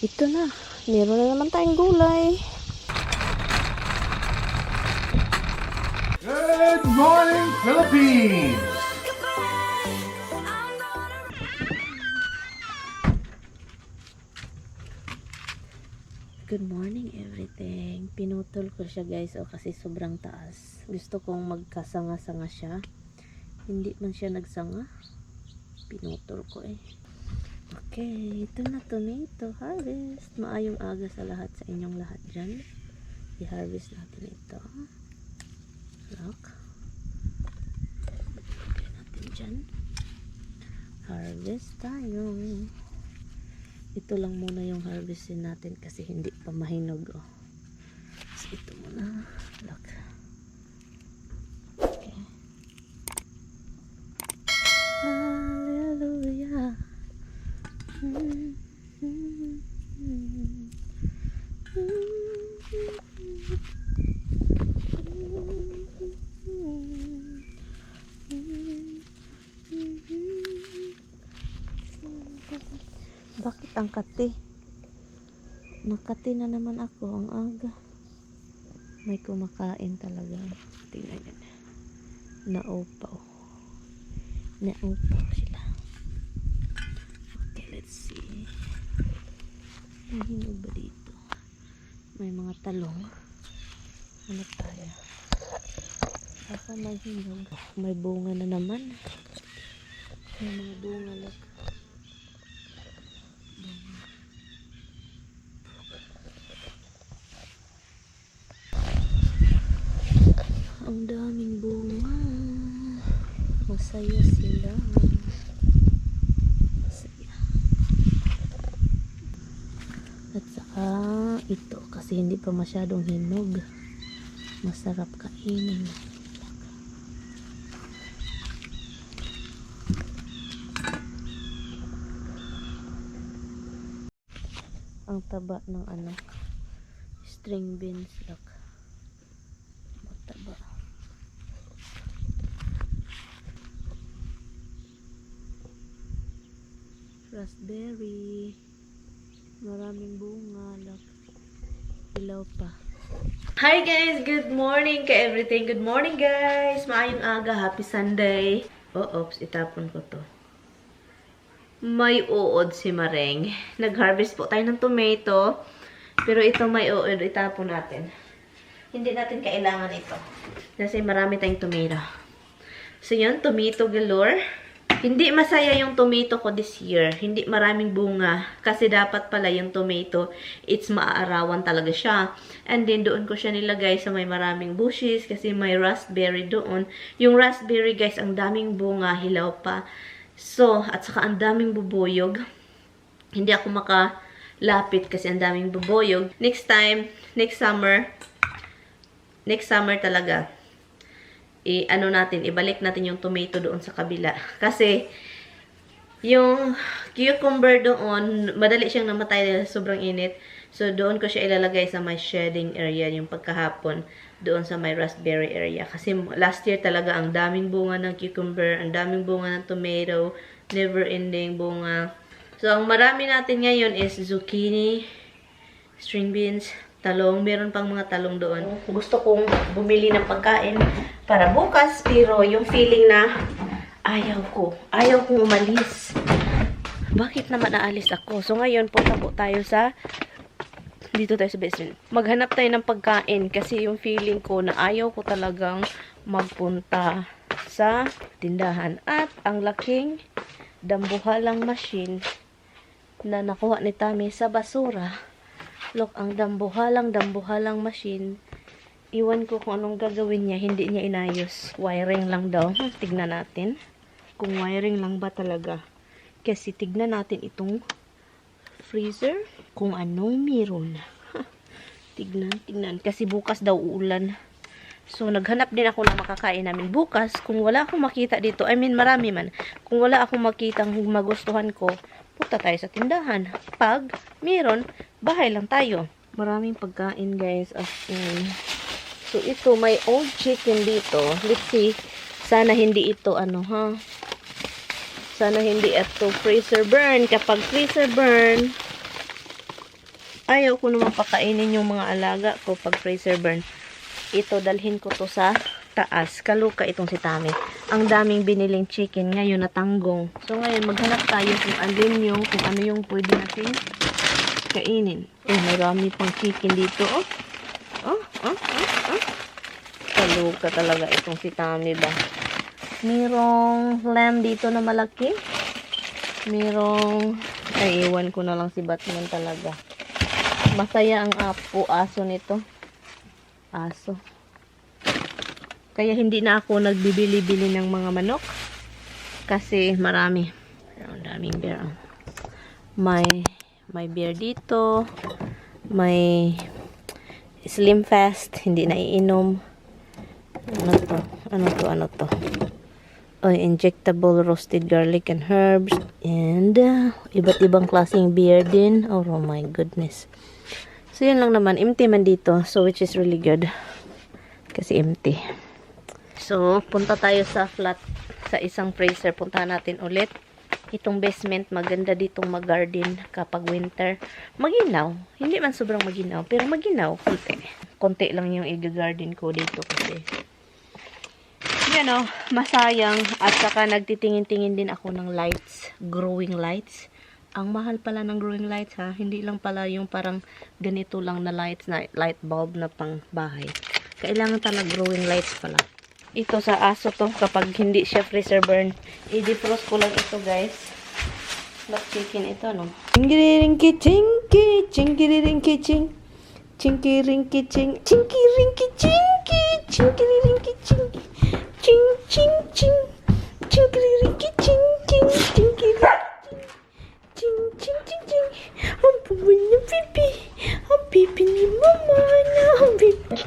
Ito na. Meron na naman tayong gulay. Good morning, Philippines! Good morning everything. Pinutol ko siya guys kasi sobrang taas. Gusto kong magkasanga-sanga siya. Hindi man siya nagsanga. Pinutol ko eh. Okay, ito na tomato harvest. Maayong aga sa lahat, sa inyong lahat dyan. I-harvest natin ito. Look. Lagyan natin dyan. Harvest tayo. Ito lang muna yung harvestin natin kasi hindi pa mahinog. Oh. So, ito muna. Look. Okay. Hallelujah. Bakit ang kati? Nakati na naman ako ang aga. May kumakain talaga. Tingnan nyo. Naupaw. Naupaw sila. Okay, let's see. May hinog ba dito? May mga talong. Ano tayo? Baka may hinog. May bunga na naman. May mga bunga lang. Ang daming bunga. Masaya sila. Masaya. At saka ito kasi hindi pa masyadong hinog. Masarap kainin. Ang taba ng string beans. Look. Mataba. Raspberry. Maraming bunga. Look. Ilaw pa. Hi guys! Good morning ka everything. Good morning guys! Maayong aga. Happy Sunday. Oh, oops. Itapon ko to. May uod si Mareng. Nag-harvest po tayo ng tomato. Pero ito may uod. Itapon natin. Hindi natin kailangan ito. Kasi marami tayong tomato. So yun, tomato galore. Hindi masaya yung tomato ko this year. Hindi maraming bunga. Kasi dapat pala yung tomato, it's maaarawan talaga siya. And then doon ko siya nilagay sa may maraming bushes. Kasi may raspberry doon. Yung raspberry guys, ang daming bunga. Hilaw pa. So, at saka ang daming bubuyog. Hindi ako makalapit kasi ang daming bubuyog. Next time, next summer talaga. Ibalik natin yung tomato doon sa kabila. Kasi, yung cucumber doon, madali siyang namatay dahil sobrang init. So, doon ko siya ilalagay sa my shedding area, yung pagkahapon, doon sa my raspberry area. Kasi last year talaga, ang daming bunga ng cucumber, ang daming bunga ng tomato, never-ending bunga. So, ang marami natin ngayon is zucchini, string beans, talong. Meron pang mga talong doon. Gusto kong bumili ng pagkain para bukas, pero yung feeling na ayaw kong umalis. Bakit naman naalis ako? So ngayon, punta po tayo dito tayo sa basement. Maghanap tayo ng pagkain kasi yung feeling ko na ayaw ko talagang magpunta sa tindahan. At ang laking dambuhalang machine na nakuha ni Tami sa basura. Look, ang dambuhalang machine. Iwan ko kung anong gagawin niya. Hindi niya inayos. Wiring lang daw. Tignan natin. Kung wiring lang ba talaga. Kasi tignan natin itong freezer. Kung anong meron. Tignan. Kasi bukas daw uulan. So, naghanap din ako ng makakain namin bukas. Kung wala akong makita dito, marami man. Kung wala akong makitang magustuhan ko, punta tayo sa tindahan. Pag meron, bahay lang tayo. Maraming pagkain, guys. So, ito, may old chicken dito. Let's see. Sana hindi ito, Sana hindi ito freezer burn. Kapag freezer burn, ayaw ko naman pakainin yung mga alaga ko pag freezer burn. Ito, dalhin ko to sa taas. Kaluka itong si Tami. Ang daming biniling chicken ngayon na tanggong. So ngayon, maghanap tayo kung ano yung pwede natin kainin. Marami pang chicken dito. Kaluka talaga itong si Tami ba. Merong lamb dito na malaki. Merong, ay iwan ko na lang si Batman talaga. Masaya ang aso nito. Aso. Kaya hindi na ako nagbibili-bili ng mga manok. Kasi marami. Ang daming bear. May bear dito. May Slim Fast. Hindi na iinom. Ano to? Injectable roasted garlic and herbs. And iba't ibang klaseng beer din. Oh my goodness. So yun lang naman. Empty man dito. So which is really good. Kasi empty. So, punta tayo sa flat, sa isang freezer. Punta natin ulit. Itong basement, maganda ditong mag-garden kapag winter. Maginaw. Hindi man sobrang maginaw, pero maginaw. Konti lang yung i-garden ko dito kasi. Masayang. At saka nagtitingin-tingin din ako ng lights. Growing lights. Ang mahal pala ng growing lights ha. Hindi lang pala yung parang ganito lang na lights, na light bulb na pang bahay. Kailangan talaga growing lights pala. Ito sa aso to, kapag hindi siya freezer burn, i-defrost ko lang ito guys. Black chicken ito, no? Chinky-rinky chinky, chinky-rinky ching, chinky-rinky ching, chinky-rinky chinky, chinky-rinky ching, ching ching ching, chinky-rinky ching ching, chinky-rinky ching, ching ching ching. Ang buwan ng pipi, ang pipi ni mama na, ang pipi.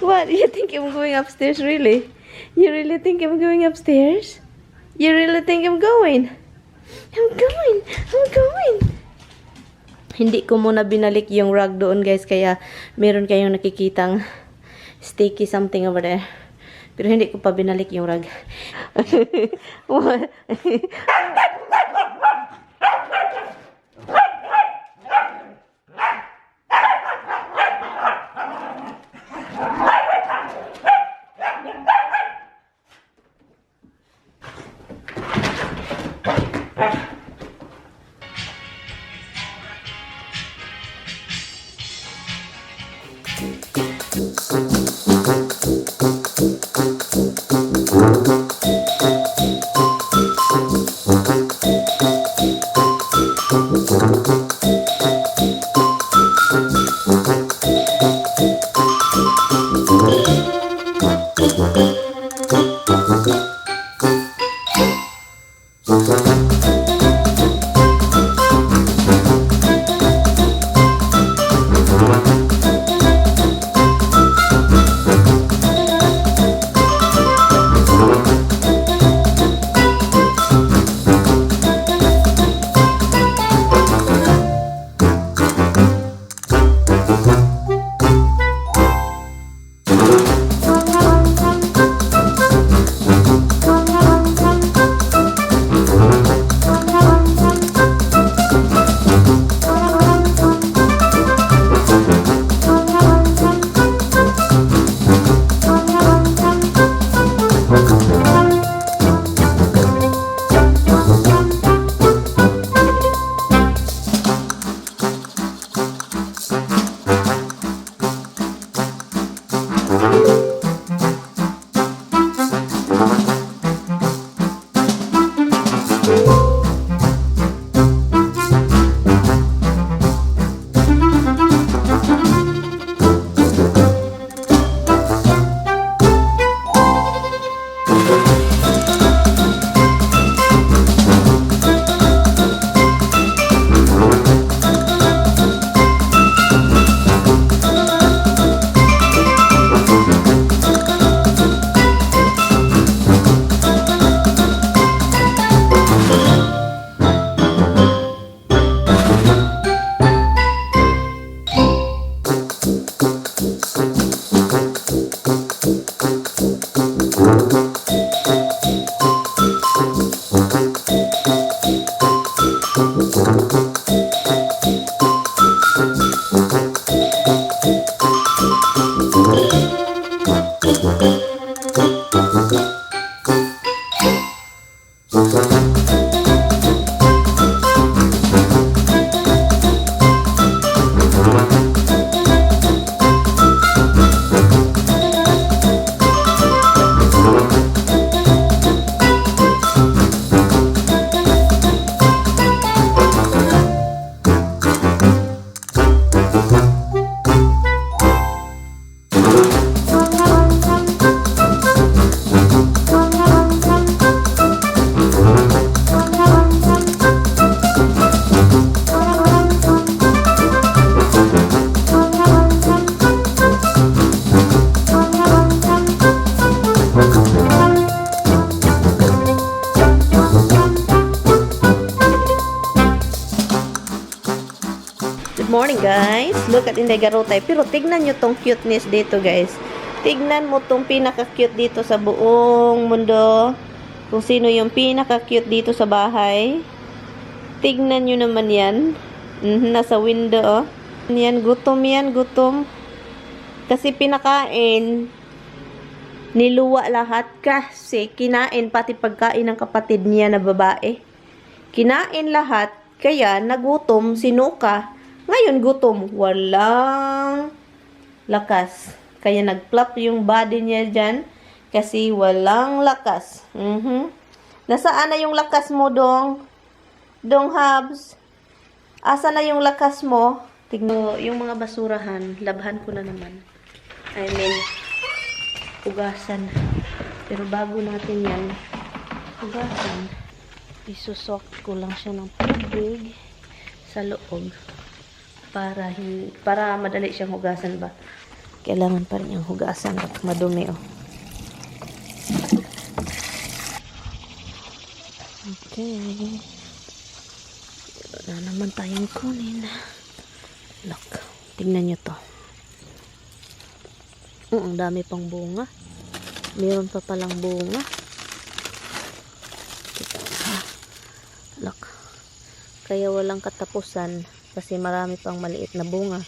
What? You think I'm going upstairs, really? You really think I'm going upstairs? You really think I'm going? I'm going. Hindi ko muna binalik yung rug doon, guys, kaya meron kayong nakikitang sticky something over there. Pero hindi ko pa binalik yung rug. What? Look at Inday Garotay. Pero tignan nyo tong cuteness dito, guys. Tignan mo tong pinaka-cute dito sa buong mundo. Kung sino yung pinaka-cute dito sa bahay. Tignan nyo naman yan. Nasa window, oh. Yan, gutom. Kasi pinakain. Niluwa lahat kasi kinain pati pagkain ng kapatid niya na babae. Kinain lahat. Kaya nagutom, sinuka. Ngayon gutom. Walang lakas. Kaya nag-flop yung body niya dyan. Kasi walang lakas. Nasaan na yung lakas mo, Dong? Dong Habs? Asa na yung lakas mo? Tignan yung mga basurahan. Labhan ko na naman. I mean, hugasan. Pero bago natin yan, hugasan. Isusok ko lang siya ng tubig sa loob. Para madali siyang hugasan ba. Kailangan pa rin yung hugasan at madumi, oh. Okay. Wala naman tayong kunin. Look. Tingnan nyo to. Ang dami pang bunga. Meron pa palang bunga. Kita ha. Look. Kaya walang katapusan. Kasi marami pang maliit na bunga.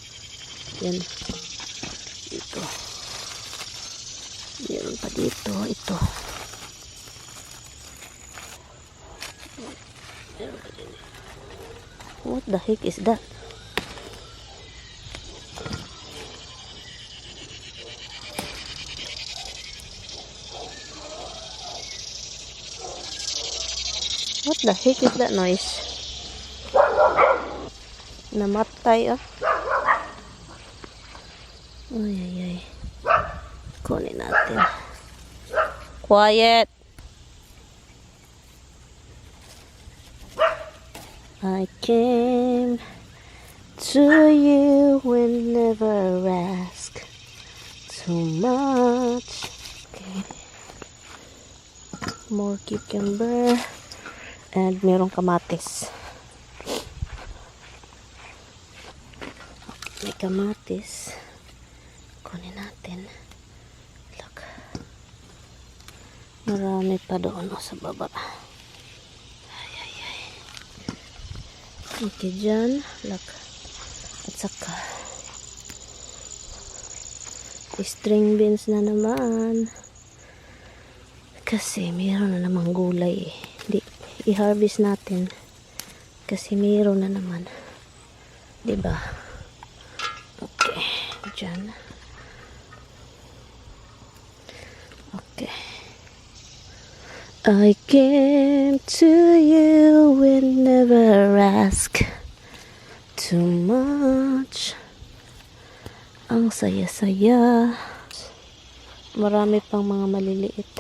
Yan. Dito. Meron pa dito. Ito. Meron pa din. What the heck is that? What the heck is that noise? Namatay, oh. Ay. Kunin natin. Quiet. I came to you and never ask too much. Okay. More cucumber. And merong kamatis. May kamatis. Kunin natin. Look. Marami pa doon sa baba. Ay. Okay, dyan. Look. At saka string beans na naman. Kasi mayroon na namang gulay eh. Hindi. I-harvest natin kasi mayroon na naman, diba? Okay, dyan. Okay. I came to you and never ask too much. Ang saya-saya. Marami pang mga maliliit.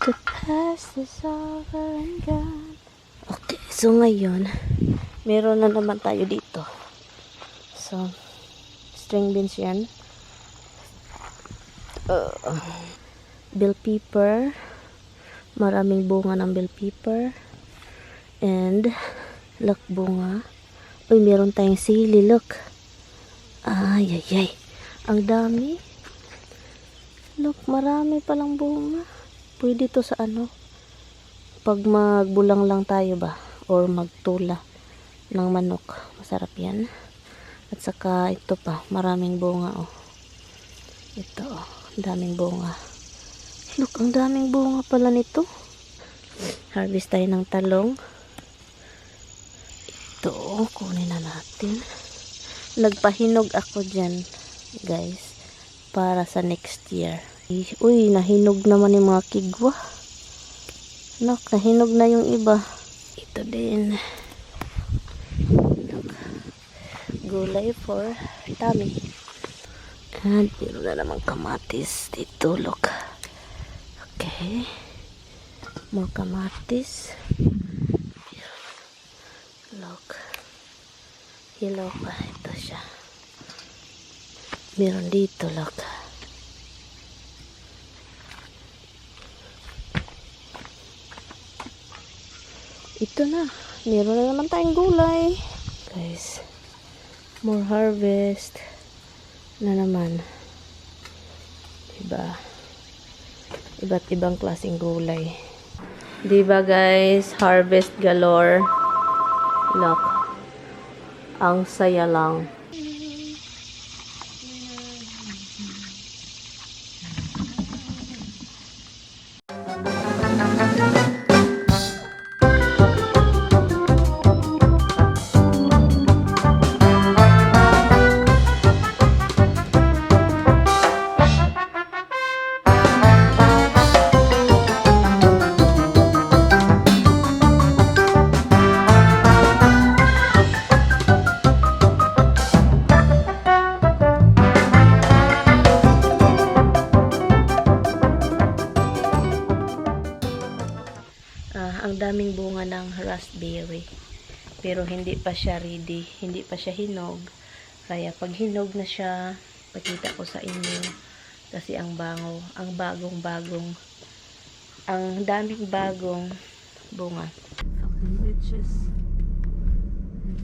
The past is over and gone. Okay, so ngayon, meron na naman tayo dito. So, string beans yan. Bell pepper. Maraming bunga ng bell pepper. And, look, bunga. Uy, meron tayong sili, look. Ay. Ang dami. Look, marami palang bunga. Pwede to sa pag magbulang lang tayo ba or magtula ng manok, masarap yan. At saka ito pa, maraming bunga, oh. Ito, oh, daming bunga. Look, ang daming bunga pala nito. Harvest tayo ng talong. Ito, oh, kunin na natin. Nagpahinog ako dyan, guys, para sa next year. Uy, nahinog naman yung mga kigwa. Look, nahinog na yung iba. Ito din. Look. Gulay for tummy. And meron na namang kamatis dito, look. Okay. More kamatis. Look. Hilaw pa. Ito siya. Meron dito, look. Ito na. Meron na naman tayong gulay. Guys, more harvest na naman. Diba? Iba't ibang klaseng gulay. Diba guys? Harvest galore. Look. Ang saya lang. Ang daming bunga ng raspberry. Pero hindi pa siya ready. Hindi pa siya hinog. Kaya pag hinog na siya, pakita ko sa inyo. Kasi ang bango, ang bagong-bagong, ang daming bagong bunga. Fucking witches.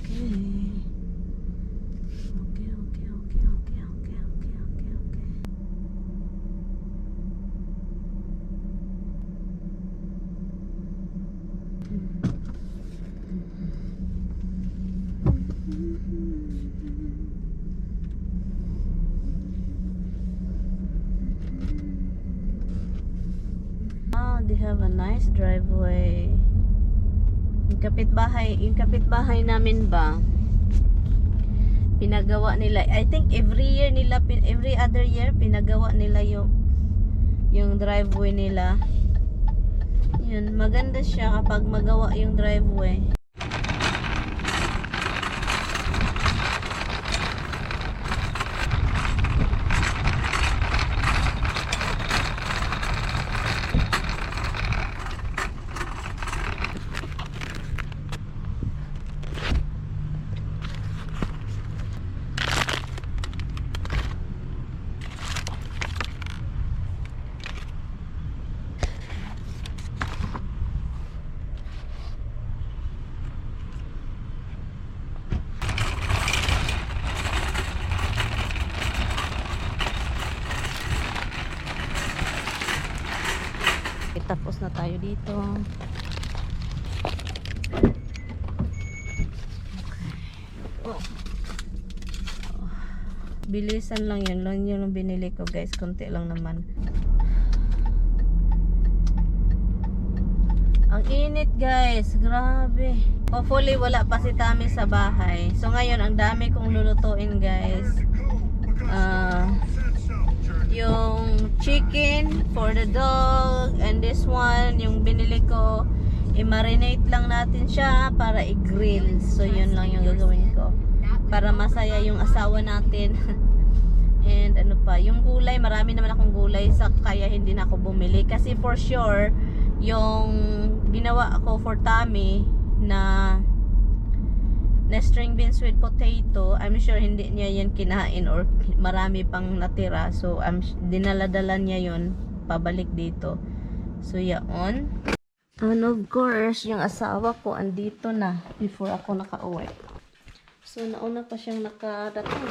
Okay. They have a nice driveway. Yung kapitbahay namin ba, pinagawa nila, I think every other year, pinagawa nila yung driveway nila. Yun, maganda siya kapag magawa yung driveway. Tapos na tayo dito. Okay. Oh. Bilisan lang yun. Lang yung binili ko guys. Konti lang naman. Ang init guys. Grabe. Hopefully wala pa si Tami sa bahay. So ngayon ang dami kong lulutuin guys. Yung chicken for the dog, and this one yung binili ko, i-marinate lang natin siya para i-grill. So yun lang yung gagawin ko para masaya yung asawa natin. And ano pa, yung gulay, marami naman akong gulay kaya hindi na ako bumili kasi for sure yung ginawa ako for Tami na string beans with potato, I'm sure hindi niya yan kinain or marami pang natira. So dinala-dala niya yun pabalik dito. So yaon. And of course, yung asawa ko andito na before ako nakauwi. So nauna pa siyang nakadating.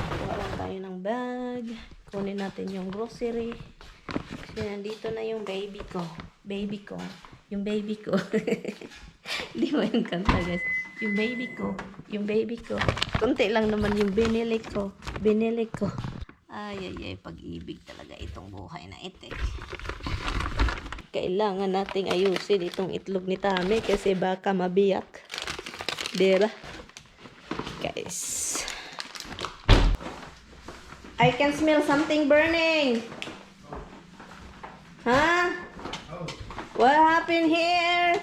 Kuha lang tayo ng bag. Kunin natin yung grocery. So nandito na yung baby ko. Yung baby ko. Di mo yung kanta guys. Yung baby ko. Kunti lang naman yung binili ko. Ay, pag-ibig talaga itong buhay na ito. Kailangan nating ayusin itong itlog ni Tami kasi baka mabiyak. Dera. Guys. I can smell something burning. Huh? What happened here?